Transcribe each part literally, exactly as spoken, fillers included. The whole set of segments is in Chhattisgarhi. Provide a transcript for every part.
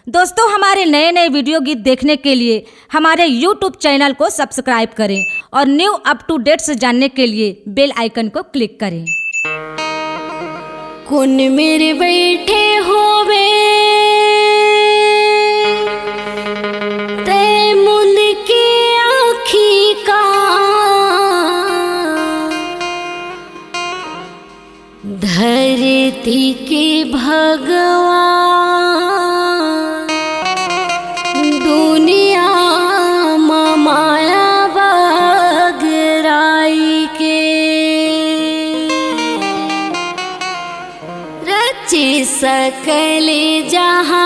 दोस्तों, हमारे नए नए वीडियो गीत देखने के लिए हमारे YouTube चैनल को सब्सक्राइब करें और न्यू अप टू डेट्स जानने के लिए बेल आइकन को क्लिक करें। कोन मेर बइठे होबे तैं मुंद के आँखी का, धरती के भगवान दुनिया म माया बगराई के रचे सकल जहान।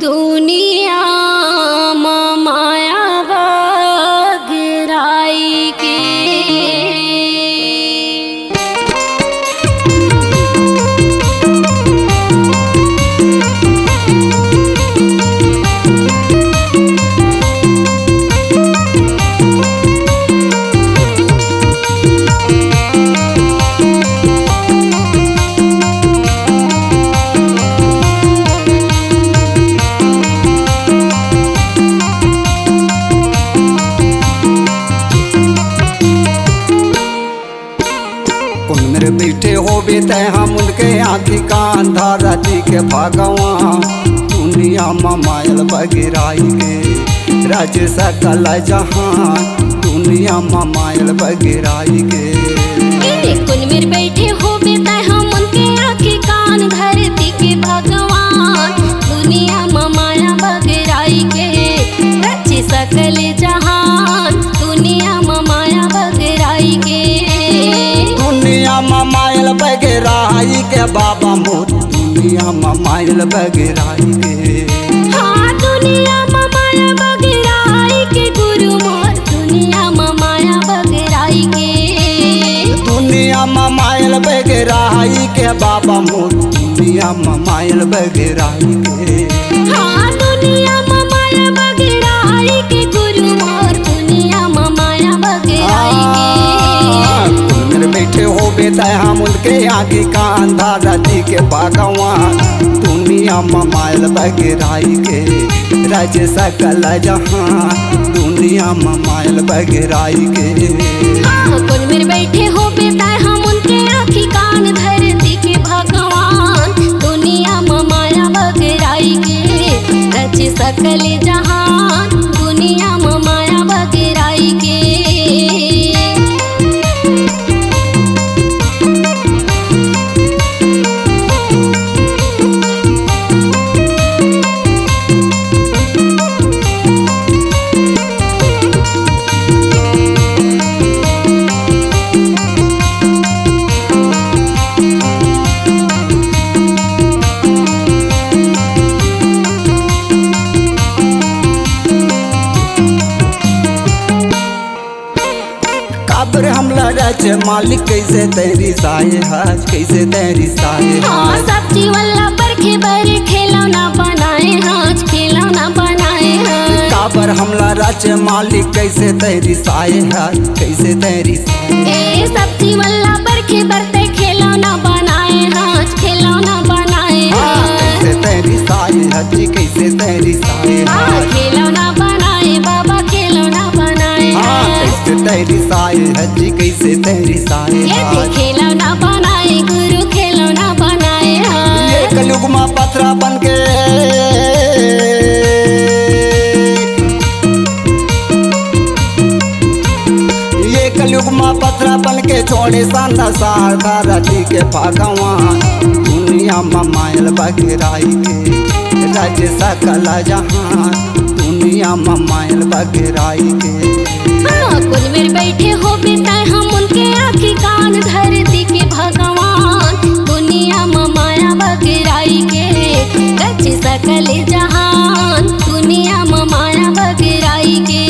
दुनिया म माया बगराई के। कोन मेर बइठे होबे तैं हा मुंद के आँखी कान, धरती के भगवान दुनिया म मायल बगराई के रचे सकल जहान। दुनिया म मायल बगराई के। एने कोन मेर बइठे होबे तैं हा मुंद के आँखी कान, धरती के भगवान दुनिया म माया बगराई के रचे सकल जहान। दुनिया म माया बगराई के। दुनिया म मायल बगराई के बाबा मोर, दुनिया म मायल बगराई के। हाँ, दुनिया म माया बगराई के गुरु मोर, दुनिया म माया बगराई के। दुनिया म मायल बगराई के बाबा मोर, दुनिया म मायल बगराई के। हाँ, दुनिया म माया बगराई के गुरु मोर, दुनिया म माया बगराई के। हाँ, कोन मेर बइठे होबे तैं हा मुंद के आँखी कान, धरती के भगवान दुनिया म मायल बगराई के रचे सकल जहान। दुनिया म मायल बगराई के। हाँ, कोन मेर बइठे होबे तैं हा मुंद के आँखी कान, धरती के भगवान दुनिया म माया बगराई के रचे सकल जहान। दुनिया म माया बगराई के। काबर हमला रचे मालिक, कइसे तैं रिसाए हस, कइसे तैं रिसाए हस। हाँ, सब्जी वाला बरखे बर खिलौना बनाए हस, खिलौना बनाए हस। काबर हमला रचे मालिक, कइसे तैं रिसाए हस, कइसे तैं रिसाए। ए सब्जी वाला बरखे बर तैं खिलौना बनाए हस, खिलौना बनाए हस। हाँ, कइसे तैं रिसाए हस जी, कइसे तैं रिसाए हस। हाँ, खिलौना बनाए बाबा, खिलौना बनाए हस। हाँ, कइसे तैं रिसाए हस जी, कइसे तैं रिसाए हस। ए खिलौना बनाए गुरु, खिलौना बनाए हस। ये कलयुग म पथरा बन के, ये कलयुग म पथरा बन के छोड़े संसार, धरती के भगवान दुनिया म मायल बगराई के रचे सकल जहान। दुनिया म मायल बगराई के। हाँ, कोन मेर बइठे होबे तैं हा मुंद के आँखी कान, धरती के भगवान दुनिया म माया बगराई के रचे सकल जहान। दुनिया म माया बगराई के।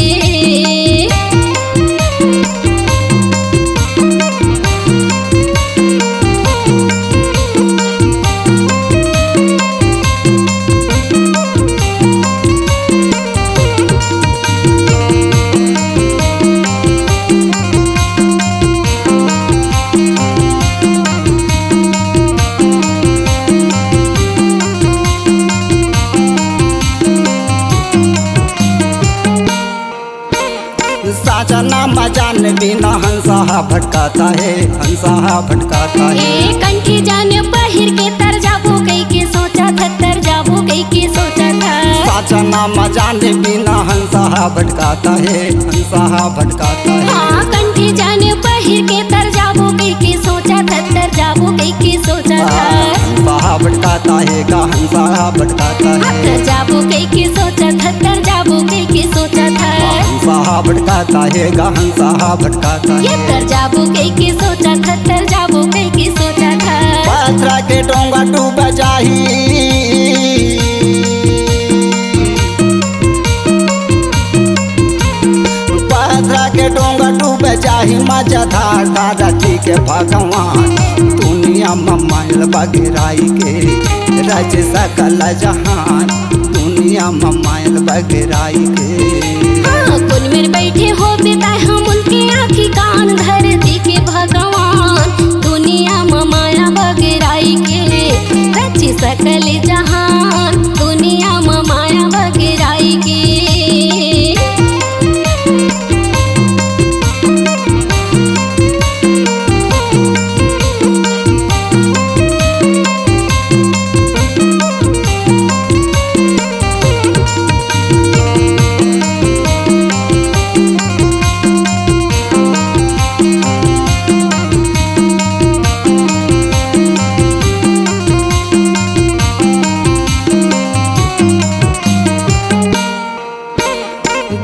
भटकाता हे, हंसा हा भटकाता हे। ए कंठी जाने पहिर के तर जाबो कहिके सोचत हस, तर जाबो कहिके सोचत हस। साचा नाम जाने बिना हंसा हा भटकाता हे, हंसा हा भटकाता हे। हाँ, कंठी जाने पहिर के तर जाबो कहिके सोचत हस, तर जाबो कहिके सोचत हस। हंसा हा भटकाता हे गा, हंसा हा भटकाता हे। तर जाबो कहिके सोचत हस, तर जाबो कहिके सोचत हस। हंसा हा भटकाता हे गा, हंसा हा भटकाता हे। ये तर जाबो कहिके सोचत हस, तर जाबो कहिके सोचत हस। पथरा के डोंगा डूब जाही। पथरा के डोंगा डूब जाही, मजा धार धार रति के भगवान। दुनिया म मायल बगराई के, रच सकल जहान। दुनिया म मायल बगराई के। हाँ, कोन मेर बइठे होबे तैं हमन के आँखी कान धरती के भगवान। दुनिया म माया बगराई के, रच सकल जहान। दुनिया म माया बगराई के।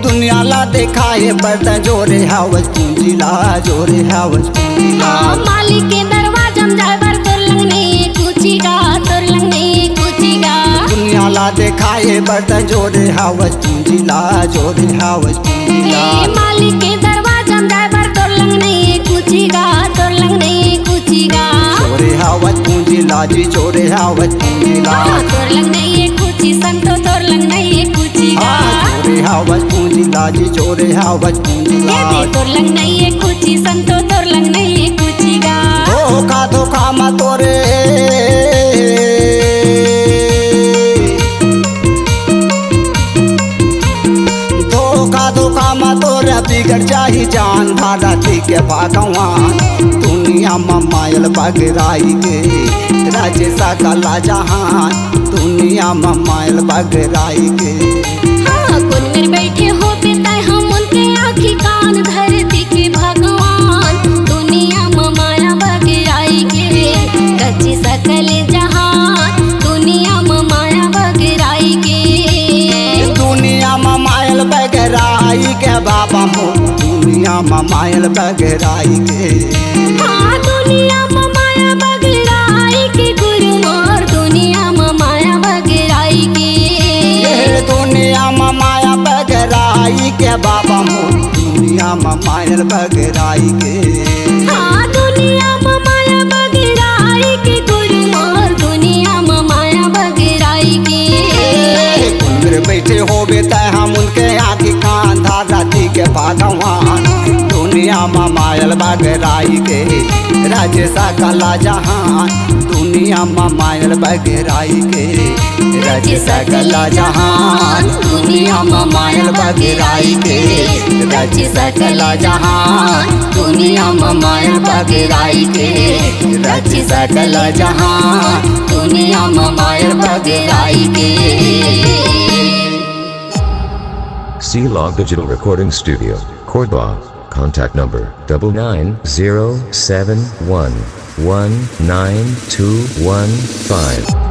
दुनिया ला देखाए बर त जोरे हावस पूंजी ला, जोरे हावस पूंजी ला। हाँ, मालिक के दरवाजा म जाए बर तोर लंग नइ ए कुछी गा, तोर लंग नइ ए कुछी गा। दुनिया ला देखाए बर त जोरे हावस पूंजी ला, जोरे हावस पूंजी ला। ए मालिक के दरवाजा म जाए बर तोर लंग नइ ए कुछी गा, तोर लंग नइ ए कुछी गा। जोरे हावस पूंजी ला जी, जोरे हावस पूंजी ला। हाँ, तोर लंग नइ ए कुछी संतो, तोर लंग नइ ए कुछी गा। हाँ, जोरे हावस पूंजी ला जी, जोरे हावस पूंजी ला। ए दे तोर लंग नइ ए कुछी संतो, तोर लंग नइ ए कुछी गा। धोखा धोखा म तोरे, धोखा धोखा म तोरे बिगड़ जाही जान, धरती के भगवान। दुनिया म मायल बगराई के, रच सकल जहान। दुनिया म मायल बगराई के। हाँ, कोन मेर बइठे होबे तैं हमन के आँखी कान धरती के भगवान। दुनिया म माया बगराई के, रच सकल जहान। दुनिया म माया बगराई के। दुनिया म मायल बगराई के बाबा मोर। दुनिया म मायल बगराई के। हाँ, दुनिया म माया बगराई के गुरु मोर। दुनिया म माया बगराई के। ये दुनिया म माया बगराई के बाबा मोर। दुनिया म मायल बगराई के। हाँ, दुनिया म माया बगराई के गुरु मोर। दुनिया म माया बगराई के। कोन मेर बइठे होबे तैं हमन के आँखी कान धरती के भगवान। दुनिया म मायल बगराई के, रच सकल जहान। दुनिया म मायल बगराई के, रच सकल जहान। दुनिया म मायल बगराई के, रच सकल जहान। दुनिया म मायल बगराई के, रच सकल जहान। दुनिया म मायल बगराई के। C Log Digital Recording Studio, Cordoba. Contact number double nine zero seven one one nine two one five.